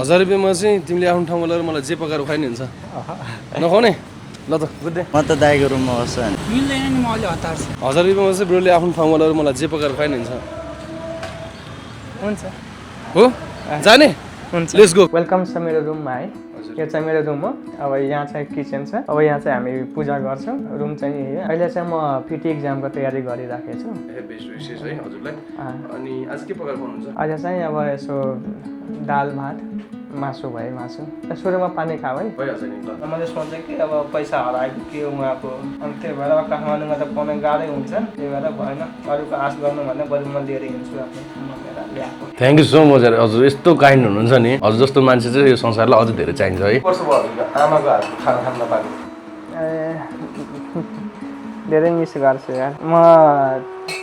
1000 रुपैयाँमा चाहिँ तिमीले आफ्नो ठाउँमा लगेर मलाई जे पकाएर खुवाइ नि हुन्छ नखाउने ल त गुड डे म त दाइको रुममा बस्छु नि मिल्दैन नि म अलि हतार छु 1000 रुपैयाँमा चाहिँ ब्रोले आफ्नो ठाउँमा लगेर मलाई जे पकाएर खुवाइ नि हुन्छ हुन्छ हो जाने हुन्छ लेट्स गो वेलकम छ मेरो रुममा है यो चाहिँ मेरो रुम हो अब यहाँ चाहिँ किचन छ अब यहाँ चाहिँ हामी पूजा गर्छौँ रुम चाहिँ यही हो अहिले चाहिँ म पिटी एक्जामको तयारी गरिराखेको छु बेस्ट विशेष है हजुरलाई अनि आज के पकाएर खुवाउनुहुन्छ आज चाहिँ अब यसो दाल भात मासु भयो मासु सुरुमा पानी खाऊ है भइहाल्छ नि ल मैले सोचेँ कि अब पैसा हराएको के हो उहाँको अनि त्यही भएर काठमाडौँमा त पाउन गाह्रै हुन्छ त्यही भएर भएन अरूको आश गर्नु भन्दा बरु म लिएर हिँड्छु आफ्नो ल्याएको थ्याङ्क यू सो मच हजुर यस्तो काइन्ड हुनुहुन्छ नि हजुर जस्तो मान्छे चाहिँ यो संसारलाई अझै धेरै चाहिन्छ है वर्ष भयो आमाको हातको खाना खान नपाएको धेरै मिस गर्छु यार म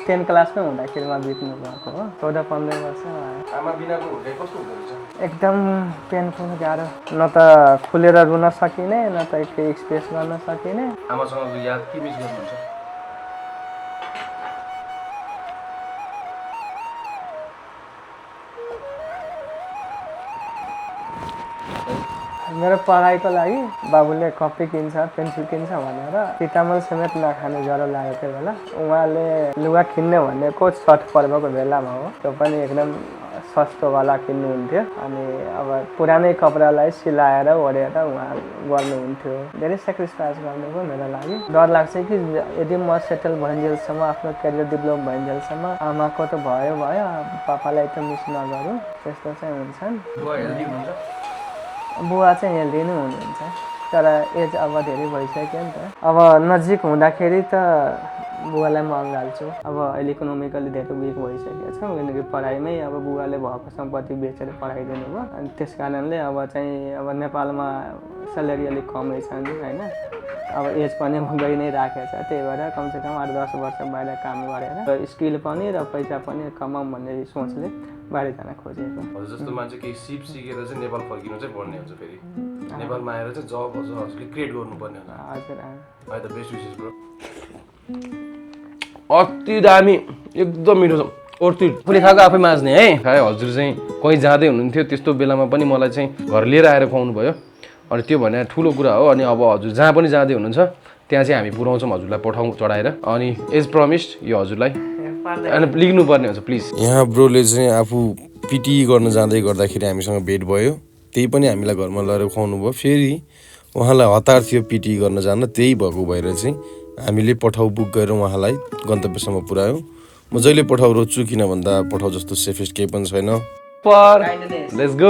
10 क्लासमै हुँदाखेरिमा बित्नु भएको हो 14-15 वर्ष आमा बिनाको हुर्काइ कस्तो हुँदो रहेछ एकदम पेनफुल गाह्रो न त खुलेर रुन सकिने न त केही एक्सप्रेस गर्न सकिने आमासँगको याद के मिस गर्नुहुन्छ मेरो पढाइको लागि बाबुले कपी किन्छ पेन्सिल किन्छ भनेर पितामल समेत नखाने ज्वरो लागेको थियो बेला उहाँले लुगा किन्ने भनेको छठ पर्वको बेलामा हो त्यो पनि एकदम सस्तोवाला किन्नुहुन्थ्यो अनि अब पुरानै कपडालाई सिलाएर ओढेर उहाँ गर्नुहुन्थ्यो धेरै सेक्रिफाइस गर्नुभयो मेरो लागि डर लाग्छ कि यदि म सेटल भइन्जेलसम्म आफ्नो करियर डेभलप भइन्जेलसम्म आमाको त भयो भयो पापालाई त मिस नगरौँ त्यस्तो चाहिँ हुन्छन् बुवा चाहिँ हेल्दी नै हुनुहुन्छ तर एज अब धेरै भइसक्यो नि त अब नजिक हुँदाखेरि त बुवालाई म अँगाल्छु अब अहिले इकोनोमिकली धेरै विक भइसकेको छ किनकि पढाइमै अब बुवाले भएको सम्पत्ति बेचेर पढाइदिनु भयो अनि त्यस कारणले अब चाहिँ अब नेपालमा स्यालेरी अलिक कमै छ नि होइन अब एज पनि गइ नै राखेको छ त्यही भएर कमसेकम 8-10 वर्ष बाहिर काम गरेर स्किल पनि र पैसा पनि कमाऊँ भन्ने सोचले बाहिर जान खोजेको हजुर जस्तो मान्छे केही सिप सिकेर चाहिँ नेपाल फर्किनु चाहिँ पर्ने हुन्छ फेरि नेपालमा आएर चाहिँ जब हजुरले क्रिएट गर्नुपर्ने होला हजुर है त बेस्ट विशेष ब्रो अति दामी एकदम मिठो छ ओर्ती पुरै खाएको आफै माझ्ने है खायो हजुर चाहिँ कहीँ जाँदै हुनुहुन्थ्यो त्यस्तो बेलामा पनि मलाई चाहिँ घर लिएर आएर खुवाउनु भयो अनि त्यो भने ठुलो कुरा हो अनि अब हजुर जहाँ पनि जाँदै हुनुहुन्छ त्यहाँ चाहिँ हामी पुऱ्याउँछौँ हजुरलाई पठाउँ चढाएर अनि एज प्रमिस्ड यो हजुरलाई अनि लेख्नुपर्ने हुन्छ प्लिज यहाँ ब्रोले चाहिँ आफू पिटी गर्न जाँदै गर्दाखेरि हामीसँग भेट भयो त्यही पनि हामीलाई घरमा लगेर खुवाउनु भयो फेरि उहाँलाई हतार थियो पिटी गर्न जान त्यही भएको भएर चाहिँ हामीले पठाउ बुक गरेर उहाँलाई गन्तव्यसम्म पुऱ्यायौँ म जहिले पठाउ रोज्छु किन भन्दा पठाउ जस्तो सेफेस्ट केही पनि छैन लेट्स गो